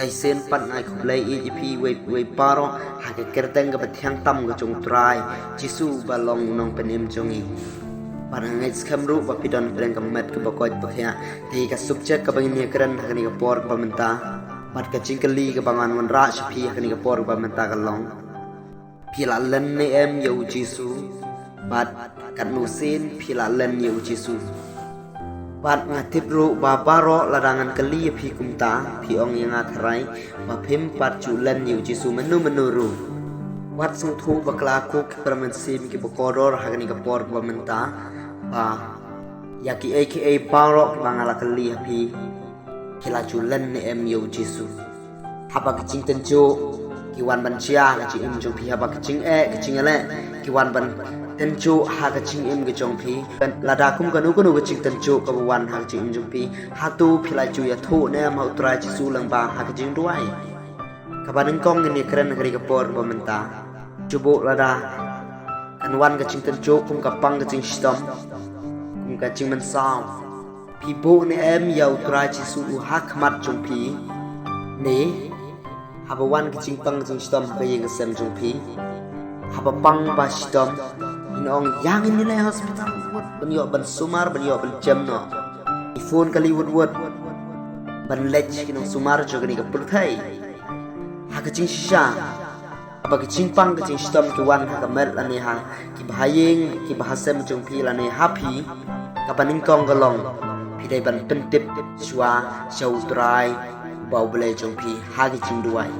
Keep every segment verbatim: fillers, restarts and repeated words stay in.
Ai sen pat nga ai khublei ïa phi wei wei baroh ha ka kyrteng kaba thiang tam ka jong u Trai Jisu ba long u nongpynim jong ngi. Bad nga ngeit skhem ruh ba phi don pyrshang ka met kaba koit ba khiah. Te ka subject kaba ngin ïa kren ha kane ka por kaba mynta, bad ka jingkylli kaba ngan wanrah sha phi ha kane ka por kaba mynta ka long: Phi la len ne em ïa u Jisu? Bad katno sien phi la len ïa u Jisu? Bad nga tip ruh ba baroh lada ngan kylli ïa phi kumta, phi ong ïa nga tharai ba phim pat ju len ïa u Jisu mynno mynno ruh. Wat sngewthuh bakla ko ki para mynsiem kiba kordor ha kane ka por kaba mynta, ba ïa kiei kiei baroh kiba nga la kylli ha phi, phi la ju len ne em ïa u Jisu? Haba ki jingtynjuh ki wan ban jia ha ka jingim jong phi, haba ki jingeh ki jingïaleh ki wan ban tynjuh ha ka jingim ka jong phi, lada kum kano kano ka jingtynjuh kaba wan ha ka jingim jong phi, hato phi la ju ïathuh ne em ha u Trai Jisu lyngba ha ka jingduwai? Kaba nyngkong ngin ïa kren ha kane ka por kaba mynta. Shu buh lada kan wan ka jingtynjuh kum ka pang ka jingshitom, kum ka jingmynsaw, phi buh ne em ïa u Trai Jisu ha khmat jong phi? Ne haba wan ka jingpang ka jingshitom ha ka ïing ka sem jong phi, haba pang ba shitom, phin ong, ïa ngin ïaleh hospital wut wut ban ïoh ban sumar, ban ïoh ban jem noh. Phi phone kali wut wut ban leit sha ki nongsumar jong kane ka pyrthei. Ha ka jingshisha, haba ka jingpang ka jingshitom ki wan ha ka met lane ha kiba ha ïing kiba ha sem jong phi lane ha phi, kaba nyngkong ka long, phi dei ban pyntip shuwa sha u Trai uba U Blei jong phi ha ka jingduwai.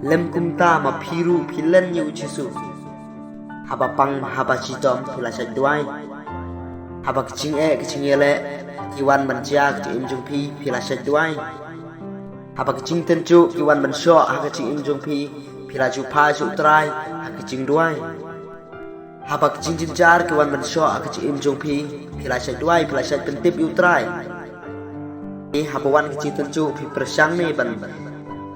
Lym kumta ma phi ruh phi len ïa u Jisu? Haba pang haba shitom phi la shait duwai? Haba ka jingeh ka jingïaleh ki wan ban jia ha ka jingim jong phi, phi la shait duwai? Haba ka jingtynjuh ki wan ban shoh ha ka jingim jong phi, phi la ju phai sha u Trai ha ka jingduwai? Haba ka jingjynjar ki wan ban shoh ha ka jingim jong phi, phi la shait duwai, phi la shait pyntip ïa u Trai? Haba wan ka jingtynjuh phi pyrshang ne ban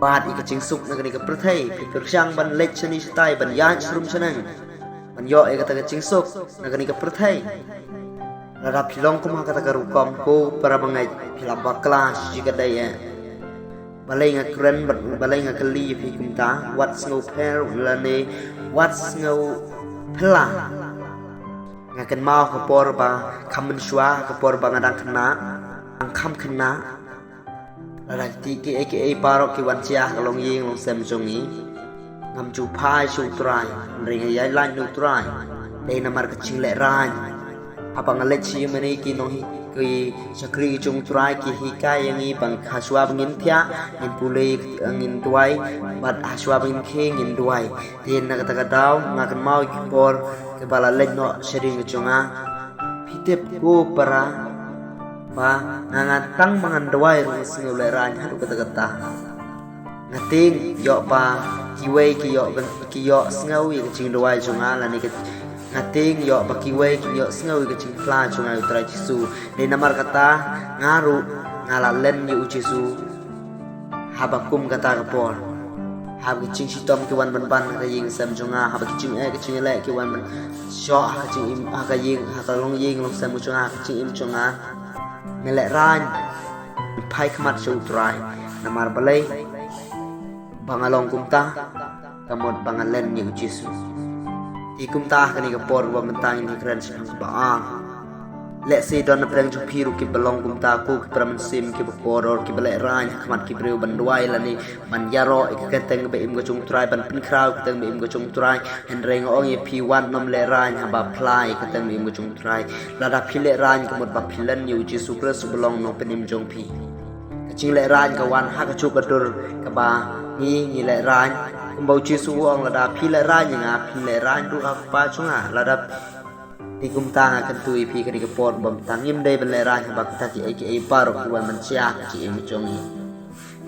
wad ïa ka jingsuk na kane ka pyrthei, phi pyrshang ban leit shane shatai, ban ïaid sharum shaneng, ban ïoh ïa kata ka jingsuk na kane ka pyrthei? Lada phi long kum ha kata ka rukom, ko para bangeit, phi la bakla shi ka dei eh. Balei nga kren bad balei nga kylli ïa phi kumta? Wat sngewpher lane wat sngewphylla. Nga kynmaw ka por ba kham mynshuwa, ka por ba nga dang khynnah, dang kham khynnah, lada ki, kiei kiei baroh ki wan jia ha ka longïing longsem jong ngi, ngam ju phai sha u Trai, hynrei nga ïaid lait na u Trai. Dei namar ka jinglehrain. Haba nga leit sha ïing mane ki nonghi, ki shakri jong u Trai ki hikai ïa ngi ba hashwa ba ngin thiah, ngin pule, ngin duwai, bad hashwa ba ngin khie ngin duwai. Te na kata ka daw nga kynmaw ki por kiba la leit noh shadien ka jong nga. Phi tip ko para, ba nga, nga tang ba ngan duwai ruh nga sngew lehrain haduh katta katta. Nga tieng ïoh ba kiwei ki ïoh, ki ïoh sngew ïa ka jingduwai jong nga lane ka, nga tieng ïoh ba kiwei ki ïoh sngew ïa ka jingphla jong nga ïa u Trai Jisu. Dei namar kata nga ruh nga la len ïa u Jisu haba kum kata ka por. Haba ki jingshitom ki wan ban ban ha ka ïing sem jong nga, haba ki jingeh ki jingïaleh ki wan ban shoh ha ka jingim, ha ka ïing, ha ka longïing longsem jong nga, ha ka jingim jong nga, nga lehrain, phai khmat sha u Trai. Namar balei? Ba nga long kumta, ka mut ba nga len ïa u Jisu. Te kumta ha kane ka por ba mynta ngin ïa kren shaphang kaba ar. Lehse don na pdeng jong phi ruh kiba long kumta, ko ki para mynsiem kiba kordor, kiba lehrain ha khmat ki briew ban duwai lane ban ïaroh ïa ka kyrteng ba im ka jong u Trai, ban pynkhraw ïa ka kyrteng ba im ka jong u Trai. Hynrei nga ong ïa phi, wat nym lehrain haba phla ïa ka kyrteng ba im ka jong u Trai. Lada phi lehrain ka mut ba phi len ïa u Jisu Khrist uba long u nongpynim jong phi. Ka jinglehrain ka wan ha kajuh ka dur kaba ngi, ngi lehrain. Kumba u Jisu u ong, lada phi lehrain ïa nga, phin lehrain ruh ha u Kpa jong nga. Lada, te kumta nga kyntu ïa phi kane ka por ba mynta, ngim dei ban lehrain haba kita kiei kiei baroh ki wan ban jia ha ka jingim jong ngi.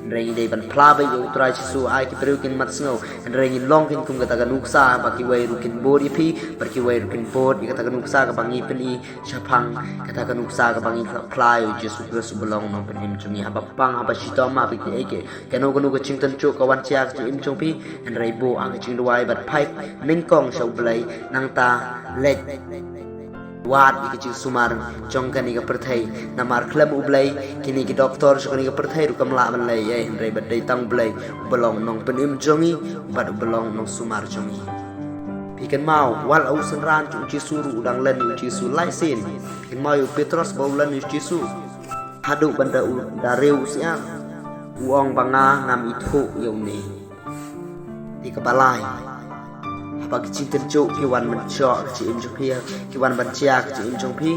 Hynrei ngi dei ban phla beit ïa u Trai Jisu, ai ki briew kin mat sngew. Hynrei ngin long kin kum kata ka nuksa ba kiwei ruh kin bud ïa phi, bad kiwei ruh kin bud ïa kata ka nuksa kaba ngi pyni shaphang, kata ka nuksa kaba ngi phla ïa u Jisu Khrist uba long u nongpynim jong ngi. Haba pang, haba shitom, haba kiei kiei, kano kano ka jingtynjuh ka wan jia ha ka jingim jong phi, hynrei buh ha ka jingduwai bad phai nyngkong sha u Blei, nangta leit wad ïa ka jingsumar jong kane ka pyrthei. Namar khlem U Blei, kine ki doktor jong kane ka pyrthei ruh kam lah ban leh ei ei, hynrei bad dei tang U Blei uba long nongpynim jong ngi bad uba long nongsumar jong ngi. Phi kynmaw, wat la u synran jong u Jisu ruh u dang len ïa u Jisu lai sien. Phi kynmaw ïa u Petros ba u len ïa u Jisu. Haduh ban da u da riew u syiar, u ong ba nga ngam ithuh ïa une. Te kaba lai, haba ki jingtynjuh ki wan ban shoh ka jingim jong phi, ki wan ban jia ka jingim jong phi,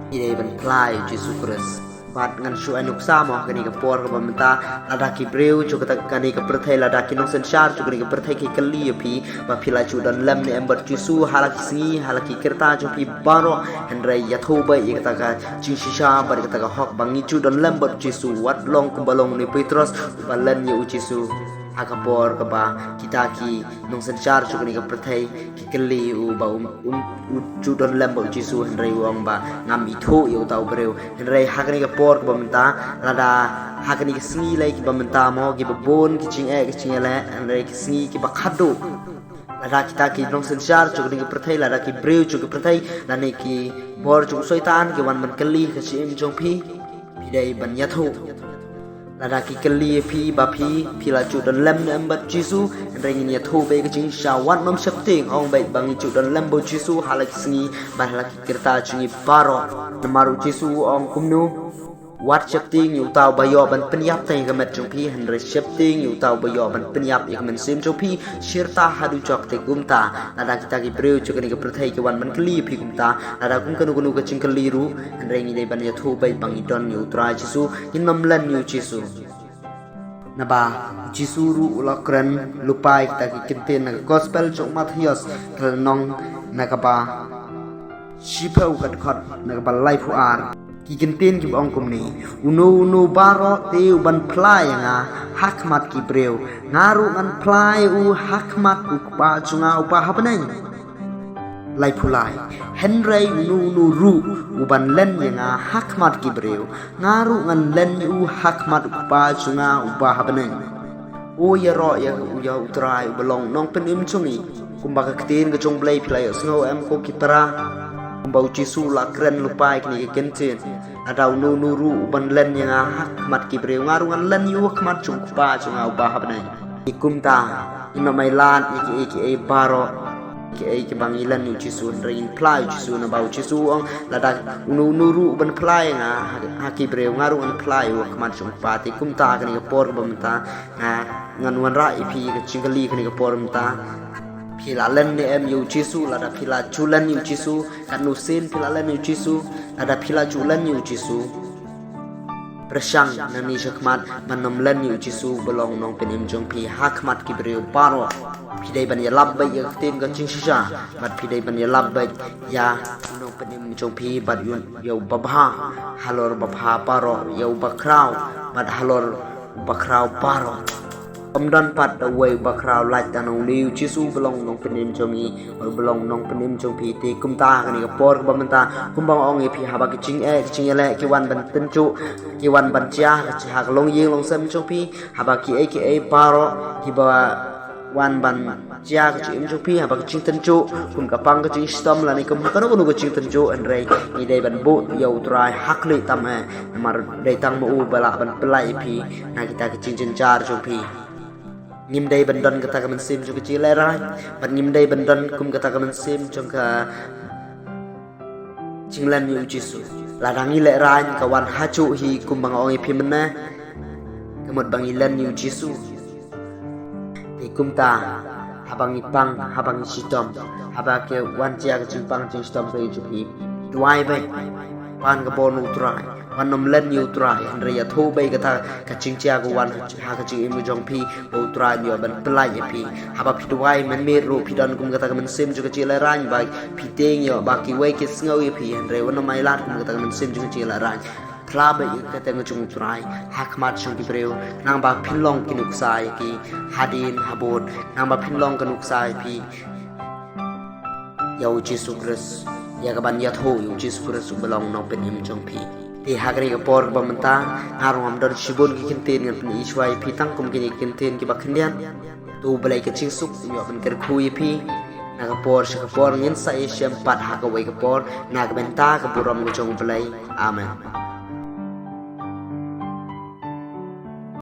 phi dei ban phla ïa u Jisu Khrist. Bad ngan shu ai nuksa mo ha kane ka por kaba mynta, lada ki briew jong kata kane ka pyrthei, lada ki nongsynshar jong kane ka pyrthei ki kylli ïa phi ba phi la ju don lem ne em bad u Jisu ha la ki sngi, ha la ki kyrta jong phi baroh, hynrei ïathuh beit ïa kata ka jingshisha bad ïa kata ka hok ba ngi ju don lem bad u Jisu, wat long kumba long une u Petros uba len ïa u Jisu. Ha ka por kaba kita ki nongsynshar jong kane ka pyrthei ki kylli u ba um, um, u ju don lem bad u Jisu, hynrei u ong ba ngam ithuh ïa uta u briew. Hynrei ha kane ka por kaba mynta, lada ha kane ka sngi lei kiba mynta mo, kiba bun ki jingeh ki jingïaleh, hynrei ki sngi kiba khadduh, lada kita ki nongsynshar jong kane ka pyrthei, lada ki briew jong ka pyrthei, lane ki bor jong u Soitan ki wan ban kylli ka jingim jong phi, phi dei ban ïathuh. Lada ki kylli ïa phi ba phi, phi la ju don lem ne em bad u Jisu, hynrei ngin ïathuh beit ka jingshisha, wat nym sheptieng, ong beit ba ngi ju don lem bad u Jisu ha la ki sngi bad ha la ki kyrta jong ngi baroh. Namar u Jisu u ong kumno, wat sheptieng ïa uta uba ïoh ban pynïap tang ïa ka met jong phi, hynrei sheptieng ïa uta uba ïoh ban pynïap ïa ka mynsiem jong phi shirta haduh jok. Te kumta, lada kita ki briew jong kane ka pyrthei ki wan ban kylli ïa phi kumta, lada kum kano kano ka jingkylli ruh, hynrei ngi dei ban ïathuh beit ba ngi don ïa u Trai Jisu, ngin nym len ïa u Jisu. Naba u Jisu ruh u la kren lypa ïa kita ki kyntien na ka gospel jong u Mathaios, ka lynnong na kaba shiphew, ka dkhot na kaba laiphew ar. Ki kyntien kiba ong kumne: Uno uno baroh te uban phla ïa nga ha khmat ki briew, nga ruh ngan phla ïa u ha khmat u Kpa jong nga uba ha bneng. Laiphew lai. Hynrei uno uno ruh uban len ïa nga ha khmat ki briew, nga ruh ngan len ïa u ha khmat u Kpa jong nga uba ha bneng. O ïaroh ïa u, ïa u Trai uba long nongpynim jong ngi. Kumba ka ktien ka jong u Blei, phi la ïohsngew em ko ki para? Kumba u Jisu u la kren lypa ïa kine ki kyntien: Lada uno uno ruh uban len ïa nga ha khmat ki briew, nga ruh ngan len ïa u ha khmat jong u Kpa jong nga uba ha bneng. Te kumta, ngin ym ailad ïa kiei kiei baroh, kiei kiba ngi len ïa u Jisu, hynrei ngin phla ïa u Jisu, naba u Jisu u ong: Lada uno uno ruh uban phla ïa nga ha, ha ki briew, nga ruh ngan phla ïa u ha khmat jong u Kpa. Te kumta, ha kane ka por kaba mynta, nga, ngan wanrah ïa phi ka jingkylli ha kane ka por mynta: Phi la len ne em ïa u Jisu? Lada phi la ju len ïa u Jisu, katno sien phi la len ïa u Jisu? Lada phi la ju len ïa u Jisu, pyrshang nangne shakhmat ban nym len ïa u Jisu uba long nongpynim jong phi ha khmat ki briew baroh. Phi dei ban ïalap beit ïa ka ktien ka jingshisha, bad phi dei ban ïalap beit ïa u nongpynim jong phi, bad ïa u, ïa u babha halor babha baroh, ïa u bakhraw bad halor bakhraw baroh. Ym don pat da uwei u bakhraw lait, tang une u Jisu uba long nongpynim jong ngi, uba long nongpynim jong phi. Te kumta, ha kane ka por kaba mynta, kumba nga ong ïa phi, haba ki jingeh ki jingïaleh ki wan ban tynjuh, ki wan ban jia ha ka longïing longsem jong phi, haba kiei kiei baroh kiba wan ban jia ha ka jingim jong phi, haba ki jingtynjuh, kum ka pang ka jingshitom lane kum kano kano ka jingtynjuh, hynrei ngi dei ban buh ïa u Trai ha khlieh tam eh. Namar dei tang ma u ba lah ban pynlait ïa phi na kita ki jingjynjar jong phi. Ngim dei ban don kata ka mynsiem jong ka jinglehraiñ, bad ngim dei ban don kum kata ka mynsiem jong ka jinglen ïa u Jisu. Lada ngi lehraiñ, ka wan hajuh hi, kumba nga ong ïa phi mynne, ka mut ba ngi len ïa u Jisu. Te kumta, haba ngi pang, haba ngi shitom, haba ki wan jia ka jingpang jingshitom ka ïa jong phi, duwai beit, pan ka bor na u Trai. Wat nym len ïa u Trai, hynrei ïathuh beit kata ka jingjia ka wan ha ka jingim jong phi, ba u Trai un ïoh ban pynlait ïa phi. Haba phi duwai mynmiet ruh, phi don kum kata ka mynsiem jong ka jinglehraiñ, ba phi tieng ïoh ba kiwei ki sngew ïa phi, hynrei wat nym ailad kum kata ka mynsiem jong ka jinglehraiñ. Phla beit ïa ka kyrteng jong u Trai ha khmat jong ki briew, khnang ba phin long ki nuksa ïa ki hadien habud, khnang ba phin long ka nuksa ïa phi ïa u Jisu Khrist, ïa kaban ïathuh ïa u Jisu Khrist uba long nongpynim jong phi. Te ha kane ka por kaba mynta, nga ruh ngam don shibun ki kyntien ngan pyni shuwa ïa phi, tang kum kine ki kyntien kiba khyndiat. To U Blei ka jingsuk un ïoh ban kyrkhu ïa phi na ka por sha ka por ngin sa ïashem pat ha kawei ka por, na ka bynta ka burom ka jong U Blei. Amen.